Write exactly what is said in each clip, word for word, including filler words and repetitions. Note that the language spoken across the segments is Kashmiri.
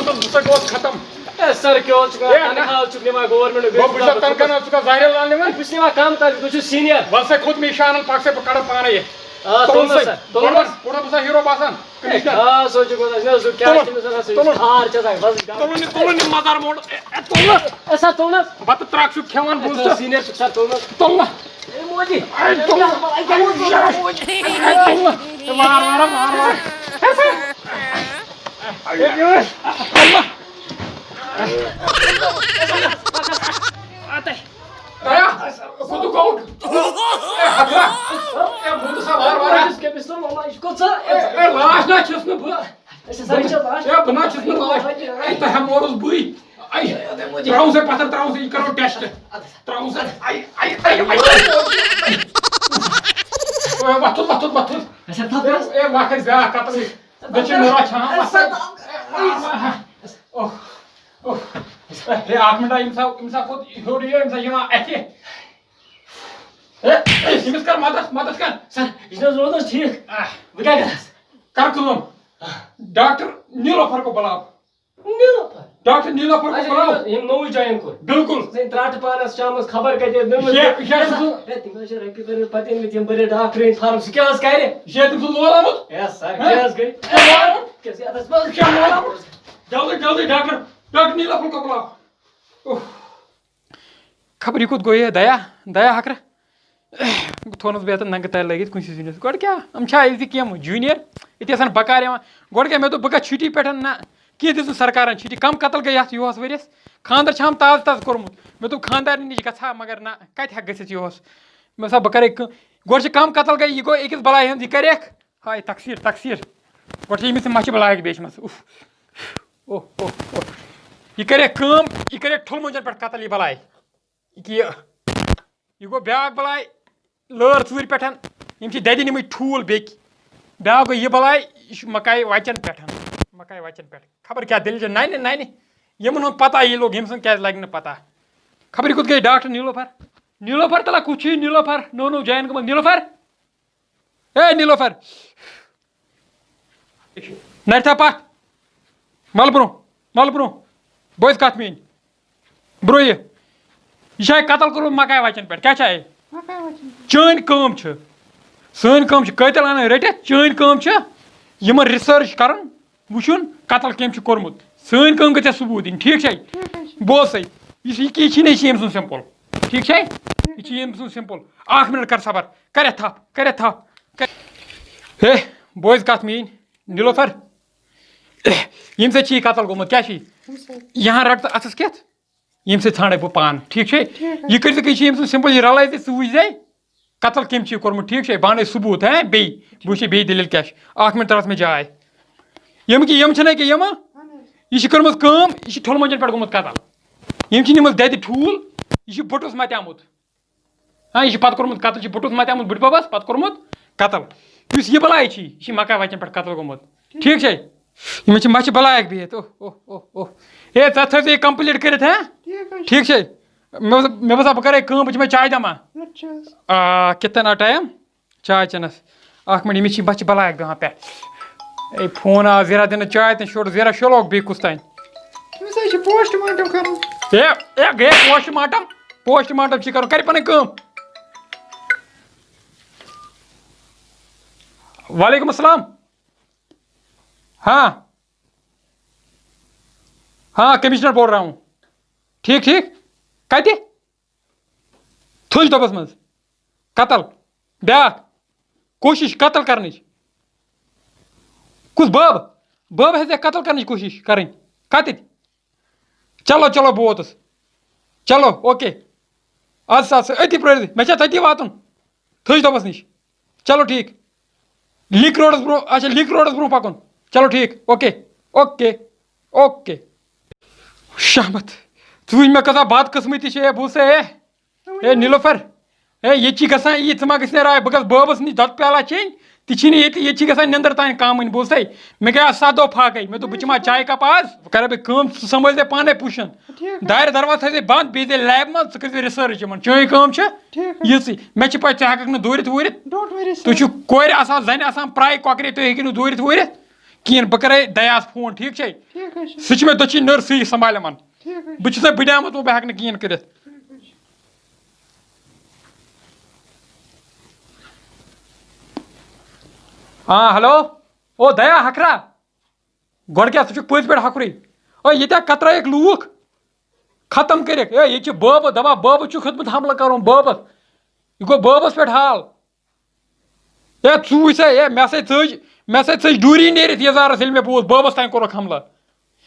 ژٕ گوس ختم۔ اے سر، کیٛاہ حظ چھُکھ اے، نہ۔ تنخواہ حظ چھُکھ نِوان گورمٮ۪نٹ؟ بہٕ بُزا تنخواہ، ژٕ چھُکھ ظاہر لال نِوان۔ بہٕ چھُس نِوان کم تنخواہ، بہٕ چھُس سیٖنیر۔ وَل سا، کھوٚت مےٚ شانن، پَکھ سا، بہٕ کَڑٕ پانَے یہِ۔ آ، تُلُن تُلُن سا، سا، تُلُن کوٚڑ حظ۔ بہٕ، کوٚڑ حظ بہٕ سا ہیٖرو باسان؟ اے، کٔمِس کیٛاہ؟ خاص حظ چھُ گوٚمُت، اَسہِ نہ حظ چھُ کیٛاہ تُلُن، چھِ تٔمِس وَنان، سُہ چھُ تُلُن۔ ہار چھِ آسان، وَزٕج گاڈٕ۔ تُلُن یہِ، تُلُن یہِ مَزار موڈ۔ اے، اے، تُلُن۔ اے سا، تُلُن حظ۔ بَتہٕ ترٛکھ چھُکھ کھٮ۪وان، اے، بوٗزتھٕ؟ سیٖنیر چھُکھ سا، تُلُن حظ۔ تُلُن۔ اے، موجی۔ اے، تُلُن۔ اے، تُلُن۔ اے، تُلُن۔ اے، وار، وار، وار، وار۔ اے، سا۔ اے، اے، تُلُن۔ دیا، کوٚت گوٚوُکھ؟ اے، ہتھا۔ اے، بوٗزتھٕ سا، وار، وار۔ أسۍ کٔمِس تُلو؟ یہِ کوٚت سا؟ اے، اے، لاش نہ چھُس نہٕ بہٕ۔ اچھا، سر، یہِ چھا لاش؟ اے، بہٕ نہ چھُس نہٕ لاش۔ اے، تۄہہِ ہا مورُس بٕے۔ اے، ترٛاوُن سا پَتھر، ترٛاوُن سا، یہِ کَرو ٹیسٹ۔ ترٛاوُن سا۔ اے، اے، اے، اے۔ اے، وۄتھُن، وۄتھُن، وۄتھُن۔ اچھا، تھَو، تھَو۔ اے، وۄتھ، اَسہِ بیٛاکھ کَتھ۔ دٔچھِنۍ نٔر چھام۔ اچھا، تھَو۔ اوہ، اوہ۔ اے، اکھ مِنٹ، ییٚمہِ سا، ییٚمہِ سا کوٚت ہیوٚر یہِ، ییٚمہِ سا یِوان اَتھِ۔ اے، اے، أمِس کر مدد، مدد کر۔ سر، یہِ چھُنہٕ حظ روزان ٹھیٖک؟ آہ۔ بہٕ کیٛاہ کرس؟ کر کٲم۔ ڈاکٹر نیلوفر کو بلاو۔ نیلوفر؟ ڈاکٹر نیلوفر کو اچھا، بلاو۔ ییٚمۍ، ییٚمۍ نوٚوُے join کوٚر۔ بِلکُل۔ زَن ترٛٹھ پانس شامس خبر کتہِ ٲسۍ نٔمٕژ۔ یہِ، یہِ چھُ سُہ۔ ہے، تِم حظ چھِ رۄپیہِ کٔرمٕژ پتہٕ أنۍ مٕتۍ یِم بٔرِتھ ڈاکٹرٕنۍ فارم، سُہ کیٛاہ حظ کرِ؟ یہِ چھُ تٔمۍ سُنٛد لول آمُت۔ ہے سر، ہہ؟ کیٛاہ حظ گٔے؟ کیٛاہ لول آمُت؟ کیٛاہ حظ، یتھ حظ یہِ چھُ لول آمُت۔ جلدی، جلدی ڈاکٹر، ڈاکٹر نیلوفر کو بلاو۔ اوہ۔ خبر یہِ کوٚت گوٚو یہِ دیا، دیا ہکرٕ؟ تھوونَس بہٕ یَتَن ننٛگہٕ تَلہِ لٲگِتھ کُنہِ سٕے زٔنِس۔ گۄڈٕ کیٛاہ؟ یِم چھا أزِکۍ یِم junior؟ ییٚتہِ آسان بکار یِوان۔ گۄڈٕ کیٛاہ، مےٚ دوٚپ بہٕ گژھٕ چھُٹی پٮ۪ٹھ۔ نہ، کینٛہہ دِژ نہٕ سرکارَن چھُٹی۔ کَم قتل گٔے یَتھ یُہُس ؤرِیَس۔ خانٛدر چھِ ہم تازٕ تازٕ کوٚرمُت۔ مےٚ دوٚپ خانٛدارنہِ نِش گژھٕ ہا، مگر نہ، کَتہِ ہٮ۪کہٕ گٔژھِتھ یُہُس؟ مےٚ دوٚپ سا بہٕ کَرَے کٲم۔ گۄڈٕ چھِ کَم قتل گٔے، یہِ گوٚو أکِس بَلایہِ ہُنٛد، یہِ کَرٮ۪کھ۔ ہاے تقصیٖر، تقصیٖر۔ گۄڈٕ چھِ ییٚمِس یہِ مَچھِ بَلایَکھ بیٚیہِ چھِ مَس۔ اُف۔ اوہ، اوہ، اوہ۔ یہِ کَرٮ۪کھ کٲم، یہِ کَرٮ۪کھ ٹھُلہٕ مۄنجَن پٮ۪ٹھ قتل یہِ بَلاے۔ یہِ کہِ یہِ، یہِ گوٚو بیٛاکھ بَلاے لٲر ژوٗرِ پٮ۪ٹھ۔ یِم چھِ دَدِ نِمٕتۍ ٹھوٗل بیٚکہِ۔ بیٛاکھ گوٚو یہِ بَلاے، یہِ چھُ مَکایہِ وَچَن پٮ۪ٹھ۔ مَکایہِ وَچَن پٮ۪ٹھ۔ خبر کیٛاہ دٔلیٖل چھےٚ۔ نَنہِ، نَنہِ۔ یِمَن ہُنٛد پَتہ یی لوٚگ، ییٚمۍ سُنٛد کیٛازِ لَگہِ نہٕ پَتہ۔ خبر یہِ کوٚت گٔے ڈاکٹر نیٖلوفر؟ نیٖلوفر تَلہ کُس چھُ یہِ نیٖلوفر؟ نوٚو نوٚو join گوٚمُت نیٖلوفر۔ اے نیٖلوفر، نَرِ تھاو پَتھ۔ مَلہٕ برٛونٛہہ، مَلہٕ برٛونٛہہ۔ بوز کَتھ میٛٲنۍ۔ برٛونٛہہ یہِ۔ یہِ چھا قتل کوٚرمُت مَکایہِ وَچَن پٮ۪ٹھ؟ کیٛاہ چھا یہِ؟ مَکایہِ وَچَن۔ چٲنۍ کٲم چھِ۔ سٲنۍ کٲم چھِ قٲتِل اَنٕنۍ رٔٹِتھ۔ چٲنۍ کٲم چھِ یِمَن research کَرُن۔ وٕچھُن قتل کٔمۍ چھُ کوٚرمُت۔ سٲنۍ کٲم گٔژھ ژےٚ ثبوٗت دِنۍ، ٹھیٖک چھا؟ ٹھیٖک حظ چھُ۔ بوز سا، یُس یہِ کیس چھِنہٕ، یہِ چھِ ییٚمۍ سُنٛد simple۔ ٹھیٖک چھا؟ یہِ چھِ ییٚمۍ سُنٛد simple۔ اَکھ مِنَٹ کَر صبر۔ کَر یَتھ تھَپھ، کَر یَتھ تھَپھ۔ کَر-، ہے، بوز کَتھ میٛٲنۍ، نیٖلوفر۔ ییٚمہِ سۭتۍ چھِ یہِ قتل گوٚمُت، کیٛاہ چھِ یہِ؟ ییٚمہِ سۭتۍ۔ یہِ ہا رَٹ ژٕ اَتھَس کٮ۪تھ۔ ییٚمہِ سۭتۍ ژھانٛڈَے بہٕ پانہٕ، ٹھیٖک چھے؟ ٹھیٖک حظ۔ یہِ کٔرۍ زِ کٔشی ییٚمہِ سُنٛد simple، یہِ رَلٲے زِ ژٕ وٕچھ زے قتل کٔمۍ چھُ کوٚرمُت، ٹھیٖک چھے؟ بہٕ اَنَے ثبوٗت، ہیں، بیٚیہِ بہٕ وٕچھے بیٚیہِ دٔلیٖل کیٛاہ چھِ۔ اَکھ مِنٹ ترٛاو ژٕ مےٚ جاے۔ یِم کہِ یِم چھِنَے کہِ یِمہٕ، اَہَن حظ۔ یہِ چھِ کٔرمٕژ کٲم، یہِ چھِ ٹھُلہٕ مۄنجَن پٮ۪ٹھ گوٚمُت قتل۔ یِم چھِ نِمٕژ دَدِ ٹھوٗل، یہِ چھِ بٔٹوِس مَتیٛامُت۔ ہاں، یہِ چھُ پتہٕ کوٚرمُت قتل، یہِ چھُ بٔٹوِس مَتیٛامُت بٔڈِ بَبَس، پتہٕ کوٚرمُت قتل۔ یُس یہِ بَلاے چھِ، یہِ چھِ مَکایہِ وَچَن پٮ۪ٹھ قتل گوٚمُت۔ ٹھیٖک چھے؟ یِمَن چھِ مَچھِ بَلاے اَکھ بِہِتھ۔ اوہ، اوہ، اوہ، اوہ۔ ہے، ژٕ تھٲوزِ یہِ complete کٔرِتھ، ہاں؟ ٹھیٖک حظ چھُ۔ ٹھیٖک چھے؟ مےٚ باسان، مےٚ باسان، بہٕ کَرَے کٲم، بہٕ چٮ۪مَے چاے دَما۔ نَتہٕ چھِ حظ۔ آ، کِتھ تام آو time؟ چاے چٮ۪نَس۔ اَکھ مِنٹ، أمِس چھِ بَچہِ بَلاے اَکھ بیٚہوان پٮ۪ٹھ۔ اے، فون آو زیٖرا دِنہٕ چاے تہٕ شوٚڑ زیٖرا شلوک بیٚیہِ کُس تام۔ أمِس حظ چھِ post mortem کَرُن۔ ہے، ہے، گٔیے post mortem؟ Post mortem چھِ کَرُن، کَرِ پَنٕنۍ کٲم۔ وعلیکم السلام۔ ہاں۔ ہاں، commissioner بول رہا ہوں۔ ٹھیٖک، ٹھیٖک۔ کَتہِ؟ تھٔج دۄبَس منٛز۔ قتل۔ بیٛاکھ۔ کوٗشِش قتل کَرنٕچ۔ کُس بٲب؟ بٲب ہیٚژ ژےٚ قتل کَرنٕچ کوٗشِش کَرٕنۍ۔ کَتٮ۪تھ؟ چلو، چلو، بہٕ ووتُس۔ چلو، okay۔ اَدٕ سا، اَدٕ سا، أتی پرٛٲرِو۔ مےٚ چھا تٔتی واتُن؟ تھٔج دۄبَس نِش۔ چلو، ٹھیٖک۔ link roadَس برٛونٛہہ، اچھا، link roadَس برٛونٛہہ پَکُن۔ چلو، ٹھیٖک۔ Okay، okay، okay۔ شہمت، ژٕ وٕچھ مےٚ کۭژاہ بدقٕسمتی چھےٚ، ہے، بوٗز سا، ہے۔ ہے نیلوفر، ہے، ییٚتہِ چھی گژھان یی، ژٕ ما گژھِ نے راے، بہٕ گژھٕ بٲبَس نِش دۄدٕ پیالہ چیٚنۍ، تہِ چھی نہٕ ییٚتہِ، ییٚتہِ چھی گژھان نیٚنٛدٕر تانۍ کامٕے، بوٗز سا۔ مےٚ گٔے آز سَتھ دۄہ فاقے، مےٚ دوٚپ بہٕ چٮ۪مہٕ ہا چایہِ کپ آز، وۄنۍ کَرٕ بہٕ کٲم، ژٕ سنٛبھٲلۍ زِ پانَے پُشَن۔ ٹھیٖک حظ۔ دارِ دروازٕ تھٲے زِ بنٛد، بیٚیہِ دِ لیبہِ منٛز، ژٕ کٔرۍ زِ research یِمَن، چٲنۍ کٲم چھِ ٹھیٖک حظ۔ یِژٕے۔ مےٚ چھِ پَے ژٕ ہٮ۪کَکھ نہٕ دوٗرِتھ ووٗرِتھ۔ Don't worry sir۔ تُہۍ چھِو کورِ آسان، زَنہِ آسان پرٛایہِ کۄکرِ، تُہۍ ہیٚکِو نہٕ دوٗرِتھ ووٗرِتھ۔ کِہیٖنۍ، بہٕ کَرَے دیاہَس فون، ٹھیٖک چھے؟ ٹھیٖک حظ چھُ۔ سُہ چھُ مےٚ دٔچھِنۍ نٔر، سُے سنبھالہِ یِمَن۔ ٹھیٖک حظ چھُ۔ بہٕ چھُسَے بٕڈیومُت، وۄنۍ بہٕ ہٮ۪کہٕ نہٕ کِہیٖنۍ کٔرِتھ۔ ٹھیٖک حظ چھُ۔ ہاں، ہیلو۔ او دیا ہکھرا، گۄڈٕ کیٛاہ، ژٕ چھُکھ پٔزۍ پٲٹھۍ ہکھرُے؟ او ییٚتہِ ہا کترٲیِکھ لوٗکھ ختم کٔرِکھ۔ اے، ییٚتہِ چھِ بٲبہٕ دپان، بٲبہٕ چھُ کھوٚتمُت حملہٕ کرُن بٲبَس۔ یہِ گوٚو بٲبَس پٮ۪ٹھ حال۔ اے، ژٕ وٕچھ سا، اے، مےٚ سا ژٔج، مےٚ سا ژٔج ڈوٗری نیٖرِتھ یَزارَس، ییٚلہِ مےٚ بوٗز بٲبَس تام کوٚرُکھ حملہٕ۔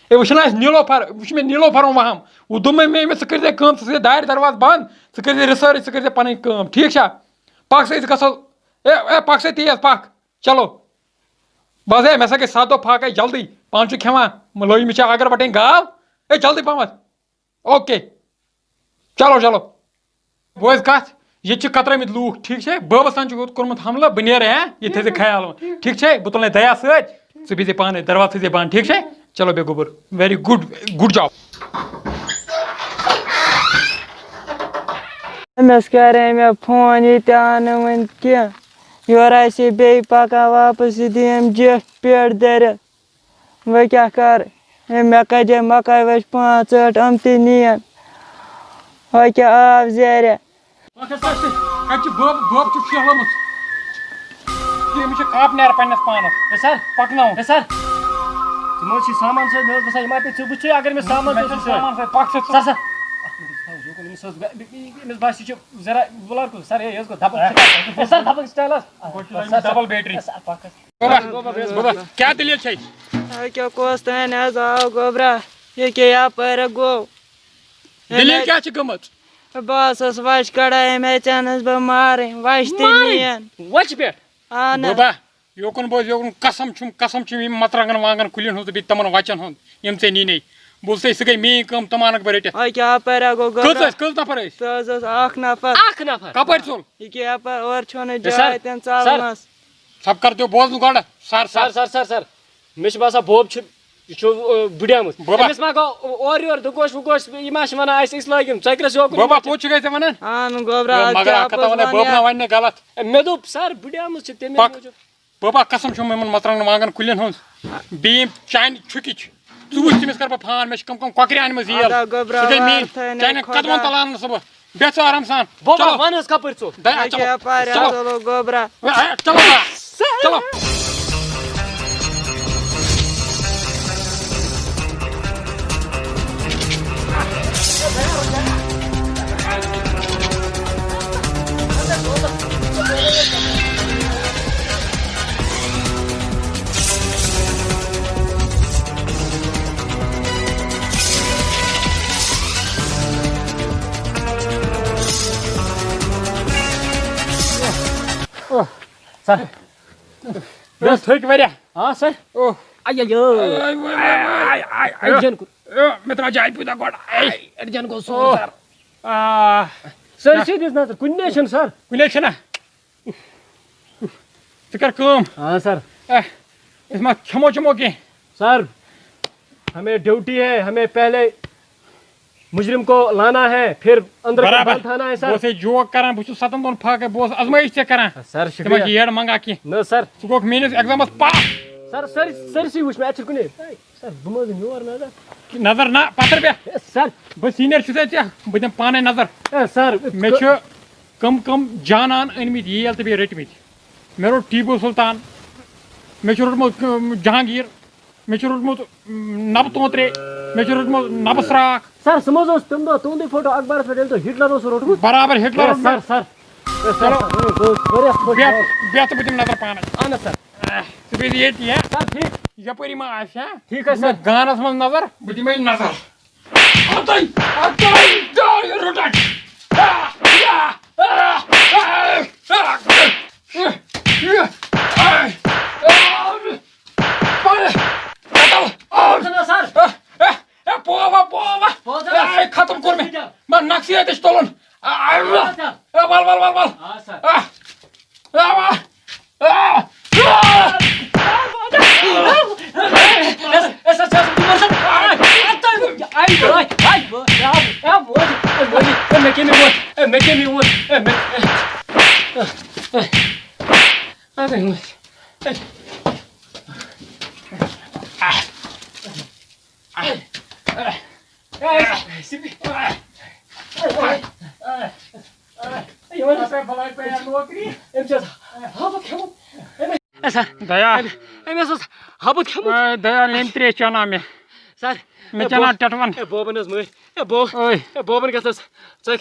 اے، وٕچھ نہ اَسہِ نیٖلوفر، وٕچھ مےٚ نیٖلوفر وَہَم۔ وۄنۍ دوٚپمَے مےٚ أمِس، ژٕ کٔرۍ زِ کٲم، ژٕ تھٲے زِ دارِ دروازٕ بنٛد، ژٕ کٔرۍ زِ رِسٲرٕچ، ژٕ کٔرۍ زِ پَنٕنۍ کٲم، ٹھیٖک چھا؟ پَکھ سا، أسۍ گژھو۔ اے، اے، پَکھ سا تیز، پَکھ۔ چلو۔ بس اے، مےٚ سا گٔے ستھ دۄہ فاقے، جلدی پہن چھُ کھٮ۪وان۔ مےٚ لٲج مےٚ چھِ اگر بٹٕنۍ گاو۔ اے، جلدی پہمتھ۔ اوکے۔ چلو، چلو۔ بوز کتھ، ییٚتہِ چھِ کترٲومٕتۍ لوٗکھ، ٹھیٖک چھے؟ بٲبس تام چھُ کوٚرمُت حملہٕ، بہٕ نیرٕ، ہہ؟ یہِ تھٲیزِ خیال وۄنۍ۔ ٹھیٖک چھے؟ بہٕ تُلنے دیا سۭتۍ، ژٕ بِہزِ پانے، دروازٕ تھٲیزِ بنٛد، ٹھیٖک چھے؟ چلو، بیٚہہ گوٚبُر۔ Very good، good job۔ أمِس کَرے مےٚ فون، یہِ تہِ آو نہٕ وٕنہِ کینٛہہ۔ یورٕ آسہِ یہِ بیٚیہِ پَکان واپَس، یہِ دِیہِ أمۍ جیٹھ پیٹھ دٔرِتھ۔ وۄنۍ کیٛاہ کَرٕ؟ أمۍ مےٚ کَجے مَکاے وَچہِ پانٛژھ ٲٹھ، یِم تہِ نِیَن۔ وۄنۍ کیٛاہ آو زیرِ؟ اَکھ ہسا چھِ، کَتہِ چھِ بٲب-، بٲب چھُکھ شیہلومُت۔ تہٕ أمِس چھِ کاپ نیران پنٛنِس پانَس۔ ہے سَر۔ پَکناوُن۔ ہے سَر، ژٕ مہٕ حظ چھُے سامان سۭتۍ، مےٚ اوس باسان، یِم آ پیٚیہِ ژےٚ بُتھِ، اگر مےٚ سامان مےٚ تہِ چھُ اوسُے سۭتۍ۔ سامان سۭتۍ، پَکھ ژٕ۔ سَر، سَر۔ اَتھ منٛز چھُ تھاوُن یوکُن، أمِس ٲس، أمِس باسہِ، یہِ چھُ ذرا وُلر کُن۔ سَر، ہے، یہِ حظ گوٚو دَبَل۔ ہے، سَر، دَبَل style حظ۔ گۄڈٕ چھُ لٲگمٕژ double battery۔ ہے، سَر، پَکھ حظ۔ بابا، بابا، بابا، کیٛاہ دٔلیٖل چھے؟ ہے، کیٛاہ کۄس تانۍ حظ آو گوٚبرا، یہِ کیٛاہ یَپٲرۍ گوٚو؟ ہے، دٔلیٖل مےٚ کیٛاہ چھِ گٔمٕژ؟ بہٕ ٲسٕس وَچہِ کَڑان، أمۍ ہیٚژیٚنَس بہٕ مارٕنۍ، وَچہِ تہِ مارٕنۍ؟ نِیَن۔ وَچہِ پٮ۪ٹھ؟ اَہَن حظ۔ بابا، یوکُن بوز، یوکُن، قسم چھُم، قسم چھُم، یِم مَژرانٛگَن وانٛگَن کُلٮ۪ن ہُنٛد تہٕ بیٚیہِ تِمَن وَچَن ہُنٛد، یِم ژےٚ نِنے۔ بوٗزتھٕے، سُہ گٔے میٛٲنۍ کٲم، تِم اَنَکھ بہٕ رٔٹِتھ۔ ہے، کیٛاہ اَپٲرۍ ہا گوٚو کٔژ گوٚبرا؟ ٲسۍ، کٔژ نفر ٲسۍ؟ سُہ حظ اوس اَکھ نفر۔ اَکھ نفر؟ کَپٲرۍ ژوٚل؟ یہِ کیٛاہ اَپٲرۍ، اورٕ چھُنہٕ ہے سَر، جاے تہِ نہٕ سَر۔ ژَلنَس۔ ثبت کر دِیو، بوز نہٕ گۄڈٕ۔ سَر، سَر۔ سَر، سَر، سَر، سَر۔ مےٚ چھُ باسان بوب چھُ، یہِ چھُ، آ، بٕڈیومُت۔ بابا۔ أمِس ما گوٚو اورٕ یورٕ دُگوش وُگوش، یہِ ما چھِ وَنان اَسہِ، أسۍ لٲگۍ یِم ژۄکرَس یوکُن۔ بابا، پوٚز چھُکھ ژےٚ وَنان؟ اہن گوٚبرا، ہے، اَدٕ مگر کیٛاہ اَکھ کَتھ پوٚز وَنے، بہٕ وَنہٕ نہ یا؟ وَنہٕ نہٕ غلط۔ ہے، مےٚ دوٚپ، سَر، بٕڈیومُت چھُ، تَمے پَک۔ موٗجوٗب۔ بابا، قسم چھُم یِمَن مَژرانٛگَن وانٛگَن کُلٮ۪ن ہُنٛد۔ بیٚیہِ یِم چانہِ چھُکِچ۔ ژٕ وٕچھ، تٔمِس کَرٕ بہٕ فون، مےٚ چھِ کَم کَم کۄکرِ آنِمٕژ ییٖل۔ اَدا گوٚبرا، سُہ گٔے وار میٛٲنۍ۔ تھٲینَے چانٮ۪ن خۄدا۔ قدمَن تَل آنہٕ نہٕ سُہ بہٕ۔ بیٚہہ ژٕ آرام سان۔ بابا، چلو۔ وَن حظ کَپٲرۍ ژوٚل؟ دَ-، چلو۔ ییٚکیٛاہ پَرِ چلو۔ ژَلو گوٚبرا۔ اے، اے، چلو نا۔ چلو۔ سَر۔ بس تھٔکۍ واریاہ۔ آ، سَر۔ اوہ۔ آے، آے، آے۔ آے، آے، آے، آے۔ اَڑجَن کوٚر۔ اے، مےٚ ترٛاو جایہِ پیوٗنٛتاہ گۄڈٕ۔ آے۔ اَڑجَن گوٚو سون، اوہ۔ سَر۔ آ۔ سٲرسٕے دِژ نظر، کُنے چھُنہٕ، سَر۔ کُنے چھُنہ۔ ژٕ کر کٲم۔ ہاں، سَر۔ اے، أسۍ ما کھٮ۪مو چٮ۪مو کینٛہہ؟ سَر، ہمیں ڈیوٹی ہے، ہمیں پہلے مجرم کو لانا ہے، پھر اندر کو برابر۔ بند تھانا ہے، سَر۔ بہٕ اوسَے joke کران، بہٕ چھُس ستن دۄہن فاقے، بہٕ اوسُس ازمٲیِش ژےٚ کران۔ سَر، ژٕ ما شُکریہ۔ چھِ یٔڑ منٛگان کینٛہہ۔ نہ، سَر۔ ژٕ گوٚکھ میٲنِس examس pass۔ سَر، سٲرسٕے، سٲرسٕے وٕچھ مےٚ، اَتہِ چھُنہٕ کُنے۔ سَر، بہٕ ما حظ دِمہٕ یور نظر؟ نظر نہ، پتھر بیٚہہ۔ ہے، سَر۔ بہٕ senior چھُسَے ژےٚ، بہٕ دِمہٕ پانے نظر۔ ہے، سَر۔ مےٚ چھُ کم کم جانان أنمٕتۍ ییل تہٕ بیٚیہِ رٔٹمٕتۍ۔ مےٚ روٚٹ ٹیپو سلطان، مےٚ چھُ روٚٹمُت، اۭں، جہانگیر، مےٚ چھُ روٚٹمُت، اۭں، نبہٕ توترے، مےٚ چھُ روٚٹمُت نبہٕ سراکھ۔ سَر، سُہ ما حظ اوس تَمہِ دۄہ تُہُندُے فوٹو اکبرس پٮ۪ٹھ، ییٚلہِ تۄہہِ ہٹلر اوسُو روٚٹمُت؟ برابر ہٹلر ہے، روٚٹ مےٚ۔ سَر، سَر۔ ہے، سَر، چلو۔ سَر، ہے، بہٕ اوسُس واریاہ خۄش۔ بیٚہہ، بیٚہہ تہٕ بہٕ دِمہٕ نظر پانے۔ اَہَن حظ، سَر۔ اہ، ژٕ بیٚہہ ییٚتی، ہا؟ سَر، ٹھیٖک۔ یپٲری ما آسہِ، ہا؟ ٹھیٖک حظ، سَر۔ گانس منٛز نظر، بہٕ دِمے نظر۔ اَتَے، اَتَے، اَتَے، روٚٹَن۔ آ، آ، آ، آ، آ، آ، آ، آ، آ، آ، آ، آ، آ، آ، آ، پووا، پووا۔ پووا۔ اے، ختم کوٚر مےٚ۔ مےٚ نقصی اَتہِ چھُ تُلُن۔ آ، آ، آ، آ، وَل، وَل، وَل، وَل۔ آ، سَر۔ آ، آ، آ، آ، آ۔ یِمن ہسا بلاے پیٚیہِ ہا نوکری۔ أمۍ چھِ اَتھ ہاپُت کھیوٚمُت۔ أمۍ، اے سر، دیا۔ أمۍ، أمۍ ہسا اوس ہاپُت کھیوٚمُت۔ اے دیا، لیٚمبۍ ترٛیش چاناو مےٚ۔ سر، مےٚ اے چاناو بو-، ٹٮ۪ٹھ وَن۔ اے بوبن حظ مٲرۍ۔ اے بو-، اوے۔ اے بوبن گژھِ حظ ژۄکہِ-،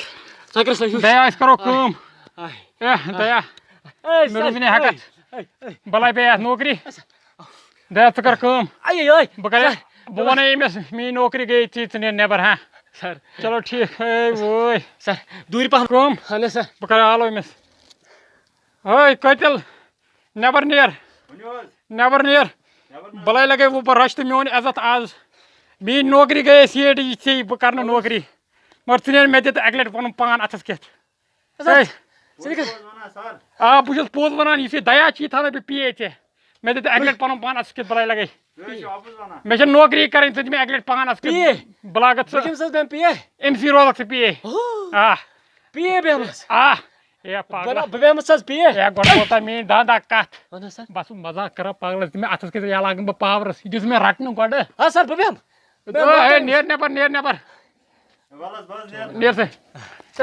ژۄکرَس لَگہِ ہیوٗ۔ دیا، أسۍ کرو کٲم۔ آے۔ اے دیا، اے مےٚ سر، روٗز نہٕ ہٮ۪کتھ۔ A, A, A. بلاے پیٚیہِ اَتھ نوکری۔ اے سر۔ دیا، ژٕ کر کٲم۔ A, A, A. بہٕ کرے، سر۔ بہٕ وَنے أمِس، میٛٲنۍ نوکری گٔیے ژےٚ، ژٕ نیر نٮ۪بر، ہاں۔ سر۔ چلو ٹھیٖک، ہے وٲے۔ سر، دوٗرِ پہم۔ کٲم۔ اہن حظ سر۔ بہٕ کرٕ آلو أمِس۔ ہے قٲتِل، نٮ۪بر نیر۔ ؤنِو حظ۔ نٮ۪بر نیر۔ نٮ۪بر نیر۔ بلاے لگے وۄنۍ بہٕ رَچھِ تہٕ میون عزت آز۔ میٛٲنۍ نوکری گٔیے ژےٚ، یہِ ژےٚ، بہٕ کرٕ نہٕ نوکری۔ مگر ژٕ نیر مےٚ دِ تہٕ اَکہِ لٹہِ پنُن پان اَتھس کٮ۪تھ۔ اے۔ ژٕ دِ کَتھ؟ آ، بہٕ چھُس پوٚز وَنان، یُس یہِ دیا چھی تھاونَے بہٕ پیٚیے ژےٚ۔ مےٚ دِ تہٕ اَکہِ لَٹہِ پَنُن پان اَتھَس کٮ۪تھ بَلاے لَگَے۔ مےٚ چھےٚ نوکری کَرٕنۍ، ژٕ دِ مےٚ اَکہِ لَٹہِ پان اَتھَس کٮ۪تھ۔ پیٚیے؟ بہٕ لاگَتھ ژٕ۔ بہٕ کٔمِس حظ بیٚہمہٕ پیٚیے؟ أمۍ سٕے روزَکھ ژٕ پیٚیے۔ ہو۔ آ۔ پیٚیے بیٚہمَس؟ آ۔ ہے پاگلا۔ بہٕ بیٚہمَس حظ پیٚیے؟ ہے گۄڈٕ بول تَہ میٛٲنۍ دَنٛد اَکھ کَتھ۔ وَن حظ سَر۔ بہٕ ہسا مَزاق کَران پاگلَس، دِ مےٚ اَتھَس کٮ۪تھ یا لاگَن بہٕ پاورَس۔ یہِ دِ ژٕ مےٚ رَٹنہٕ گۄڈٕ۔ آ سَر، بہٕ بیٚہمہٕ۔ ہے، نیر نٮ۪بَر، نیر نٮ۪بَر۔ وَلہٕ حظ، بہٕ حظ نیرٕ۔ نیر سا۔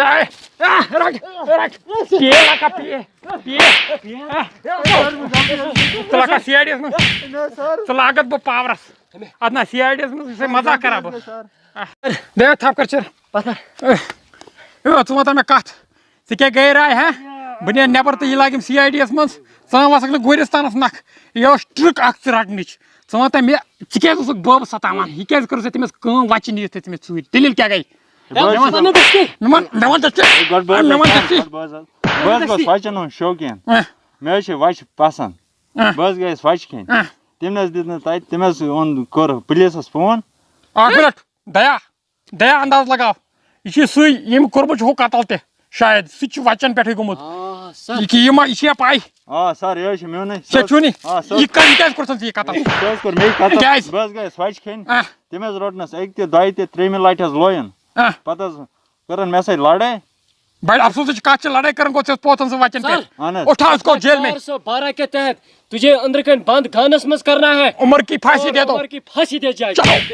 اے، اے، رٹ، رٹ۔ پیے لگا، پیے، پیے، پیے۔ ژٕ لگا سی آی ڈی یَس منٛز۔ نہ سر۔ ژٕ لاگَتھ بہٕ پاورَس۔ اَتھ نہ سی آی ڈی یَس منٛز، یہِ چھُ مزاق کران بہٕ۔ نہ سر۔ دے تھپھ کر چر۔ پتھر۔ اے، اے، ژٕ وَنتا مےٚ کَتھ۔ ژٕ کیٛاہ گٔے راے، ہہ؟ بہٕ نیرٕ نٮ۪بر تہٕ یہِ لَگہِ أمۍ سی آی ڈی یَس منٛز۔ ژٕ وَسَکھ نہٕ گورِستانَس نَکھ۔ یہِ ٲس ٹرٛک اَکھ ژٕ رَٹنٕچ۔ ژٕ وَن تہٕ مےٚ، ژٕ کیٛازِ اوسُکھ بٲبَس سَتاوان؟ یہِ کیٛازِ کٔرٕس ژےٚ تٔمِس کٲم، وَچہِ نِتھ تہٕ تٔمِس ژوٗرِ؟ دٔلیٖل کیٛاہ گٔے؟ بہٕ حظ مےٚ وَن، چھُس مےٚ وَن تہٕ ژٕ۔ مےٚ وَن، مےٚ وَن تہٕ ژٕ۔ گۄڈٕ بہٕ حظ مےٚ وَن تہٕ ژٕ۔ بہٕ حظ، بہٕ حظ گوٚژھ وَچَن ہُنٛد شوقیٖن۔ اہ۔ مےٚ حظ چھِ وَچہِ پَسنٛد۔ اہ۔ بہٕ حظ گٔیَس وَچہِ کھیٚنہِ۔ اہ۔ تٔمۍ نہٕ حظ دیُت نہٕ تَتہِ، تٔمۍ حظ اوٚن، کوٚر پُلیٖسَس فون۔ اَکھ مِنَٹ، دَیا۔ دیا انداز لگاو، یہِ چھُ سُے ییٚمۍ کوٚرمُت چھُ ہُہ قتل تہِ شاید، سُہ تہِ چھُ وچن پٮ۪ٹھٕے گوٚمُت۔ آ، سر۔ یہِ کہِ یہِ ما، یہِ چھِ یا پَے؟ آ، سر، یہِ حظ چھِ میونٕے۔ ژےٚ چھُنٕے؟ آ، سر۔ یہِ کَتہِ، یہِ کیٛازِ کوٚرتھَن ژےٚ یہِ قتل؟ یہِ کیٛازِ کوٚر مےٚ یہِ قتل؟ کیٛازِ؟ بہٕ حظ گٔیَس وَچہِ کھیٚنہِ۔ آ۔ تٔمۍ حظ روٚٹنَس اَکہِ تہِ، دۄیہِ تہِ، ترٛیٚیِمہِ لَٹہِ حظ لویُن۔ آ۔ پَتہٕ حظ کٔرٕن مےٚ سۭتۍ لڑٲے۔ بڑِ افسوسٕچ کَتھ چھِ، لڑٲے کٔرٕن گوٚو ژےٚ پوتھن سُہ وچن سر۔ پٮ۪ٹھ۔ اہن حظ۔ اٹھا اس کو جیل میں۔ چار سو بارہ کے تحت تجھے اندر کن بند خانس منٛز کرنا ہے عمر کی پھانسی اور دے دو۔ عمر کی پھانسی دی جائے۔ چلو۔